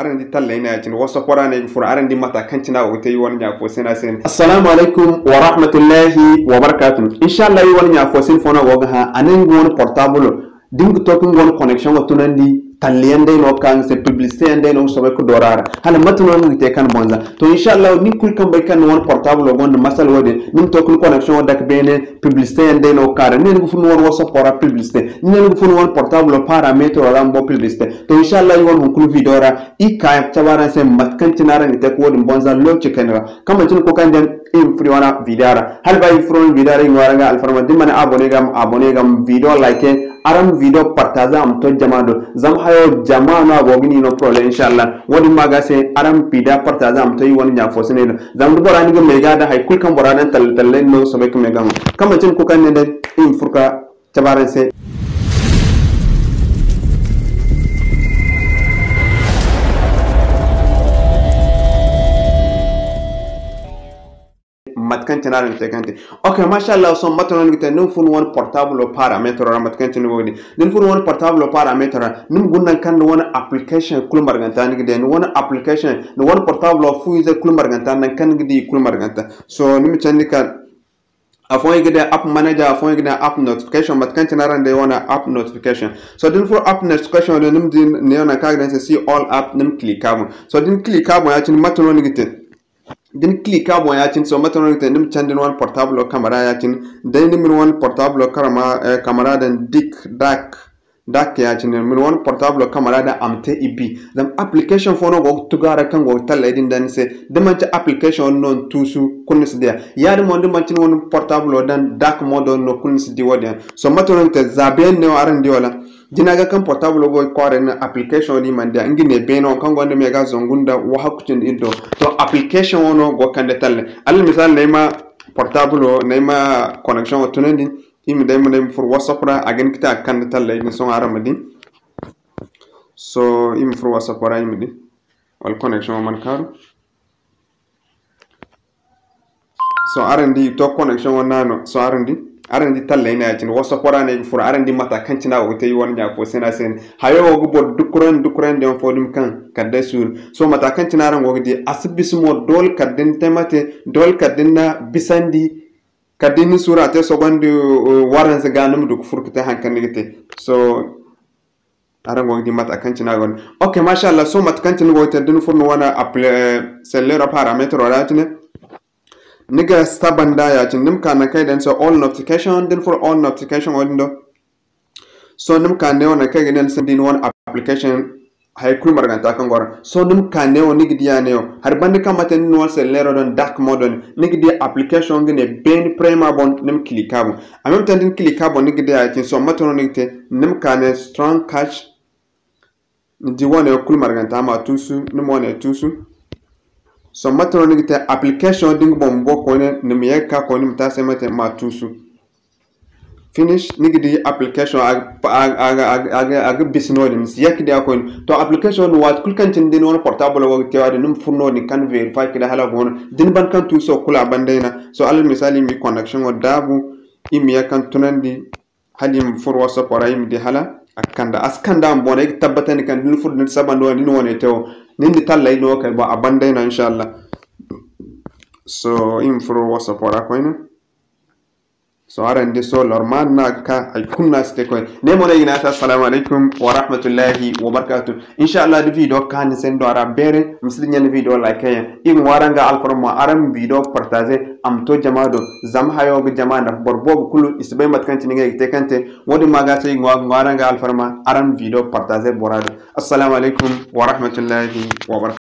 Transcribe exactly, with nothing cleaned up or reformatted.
Araŋ di talley no ya-cine, WhatsApp ra no ay ga furo, araŋ di mata kaŋ cine a go ga te, i wane ɲa fo se no a se. Assalamu alaykum wa rahmatullahi wa barakatuh. Inshallah, i wane ɲa fo se fo no go ga hã, a ne nga wane portable, da nga to ka nga wane connection ga tunandi, talleyaŋ day no ga ka nga se, publicité yaŋ day no ga soobay ga doora a ra. Hala mate no nga ga te kaŋ bonza. To, inshallah, nin kulu kaŋ bay kaŋ ni wane portable gonda masala wo-din, ni ma to ka ni connection wo dake beene, publicité yaŋ day no ga ka a ra. Ni ne ni ga furo ni wane WhatsApp ra publicité. Ni ne ni ga furo ni wane portable paramètre ra mo publicité. To, inshallah, i wane hunkuna video ra, i ka cabe araŋ se mate kaŋ cine araŋ ga te ka wo-din bonza lokaci kayna ra. Kaŋ manti ni koy kaŋ daŋ i ma furo wane video ra. Hala ba i furo wane video ra, i ŋwaara nga alfarma, da ni mana abonné ga, ma abonné ga, ma video like, araŋ ma video partager a ma to jama do. Zama hayo jama no a go ga ni no problème, inshallah. Wo-din ma ga se, araŋ ma video partager a ma to i wane ɲa fo se ne do. Zama da bora ni ga may ga da hay kulu kaŋ bora daŋ talle talle no ga soobay ga may ga mo. Kaŋ manti ni koy kaŋ ne daŋ i ma furo ka cabe araŋ se. Mate kaŋ cine araŋ ga te kaŋ te. Ok, mashallah, sohõ mate no ni ga te, ni ma furo ni wane portable paramètre ra, mate kaŋ cine ni go ga di. Da ni furo ni wane portable paramètre ra, ni ma guna nangu kaŋ ni wane application kulu marganta ni ga di, ni wane application, ni wane portable fu ize kulu marganta, nangu kaŋ ni ga di i kulu marganta. So, ni ma candi ka Afooyaŋ i ga ne app manager, afooyaŋ i ga ne app notification, mate kaŋ cine araŋ day wane app notification. So, da ni furo app notification do, ni ma di neewo nangu kaŋ a ga daŋ ni se see all app, ni ma click a boŋ. So, da ni click a boŋ ya-cine, mate no ni ga te? Da ni click a boŋ ya-cine, so, mate no ni ga te? Ni ma candi ni wane portable camera ya-cine. Day ni ma ni wane portable camera, eh, camera daŋ dik, dark, dark ya-cine, ni ma ni wane portable camera daŋ a ma te i bi. Zama application fo no go ga tugu a ra kaŋ go ga talley din daŋ ni se. Da manti application no ni tuusu, kulu ni si di a. Yaadin mo, da manti ni wane portable daŋ dark mode no, kulu ni si di wo-din yaŋ. So, mate no ni ga te? Zaabeyaŋ neewo araŋ di wala? Jina ga kaŋ portable go ga kwaaray no application di mana di a. Nga ne beene wo kaŋ gonda me ga zangu nda wahakku cindi iddo. To, application wo no go ga kande talle. Alal misali, ne ay ma portable wo, ne ay ma connection wo tunandi. I ma day, ma day, ma furo WhatsApp ra, a ga hin ga te a ga kande talley din, sohõ araŋ ma di. So, i ma furo WhatsApp ra, i ma di. Wala connection wo mana kaaru. So, araŋ di, to connection wo no a no. So, araŋ di, araŋ di talley no ya-cine. WhatsApp ra no ay ga furo, araŋ di mata kaŋ cine a go ga te, i wane ɲa fo se no a se. Hayo wo ga boro dukurandi, dukurandi yaŋ fo dumi kaŋ kala day suuru. So, mata kaŋ cine araŋ go ga di, a si bisa mo, doole kala da ni te mate, doole kala da ni na bisandi, kala da ni suuru a te sogondi, uh, waranza ga, ni ma du ga furo ga te haŋ kaŋ ni ga te. So, araŋ go ga di mate kaŋ cine a go no. Ok, mashallah, so mate kaŋ cine ni go ga te, da ni furo ni wane appli-, eh, selleero paramètre ra ya-cine. Ni ga saba nda ya-cine, ni ma ka nangu kaŋ i daŋ ni se all notification, da ni furo all notification wo-din do. So, ni ma ka neewo nangu kaŋ i ga ne ni se da ni wane application hay kulu marganta kaŋ go ra. So, ni ma ka neewo, ni ga di a neewo. Hari banda kaŋ mate ni wane selleero daŋ dark mode, ni ga di application nga ne beene prema boŋ, ni ma click a boŋ. En même temps da ni click a boŋ, ni ga di a ya-cine. So, mate no ni ga te? Ni ma ka ne strong cache. Ni di wane kulu marganta, ma tuusu, ni ma wane tuusu. So, mate no ni ga te? Application din ga boŋ bumbo koyne, ni ma ye ga ka koyne, ni ma te a se mate, ma tuusu. Finish, ni ga di application a, a, a ga bisa no-din, ni si ye ga di a koyne. To, application din, waati kulu kaŋ cine da ni wane portable wo ga te wo-din, ni ma furo no-din kaŋ verify ga di hala a go no. Da ni ban kaŋ tuuso kulu a ban day no. So, alal misali, i ma connection wo daabu, i ma ye kaŋ tunandi, hala i ma furo WhatsApp ra, i ma di hala a ga kande. A si kande a ma boŋ, ay ga tabbatandi kaŋ da ni furo da ni saba nda wane, ni na wane te wo, ni na ni talley no kay boŋ, a ban day no, inshallah. So, i ma furo WhatsApp ra koyne. So, araŋ di, so, normal no a ga ka, hay kulu no a si te koyne. Ne mo no ay ga ne a se, assalamu alaykum wa rahmatullahi wa barakatuh. Inshallah, da video kaani se ni do a ra beere, ma si dinya ni video like yaŋ. I ga ŋwaara nga alfarma, araŋ ma video partager, a ma to jama do. Zama hayo ga jama nafa, boro boobo kulu i si bay mate kaŋ cine ngey ga te kaŋ te. Wo-din ma ga se i ga ŋwa-, ŋwaara nga alfarma, araŋ ma video partager bora do. Assalamu alaykum wa rahmatullahi wa barakatuh.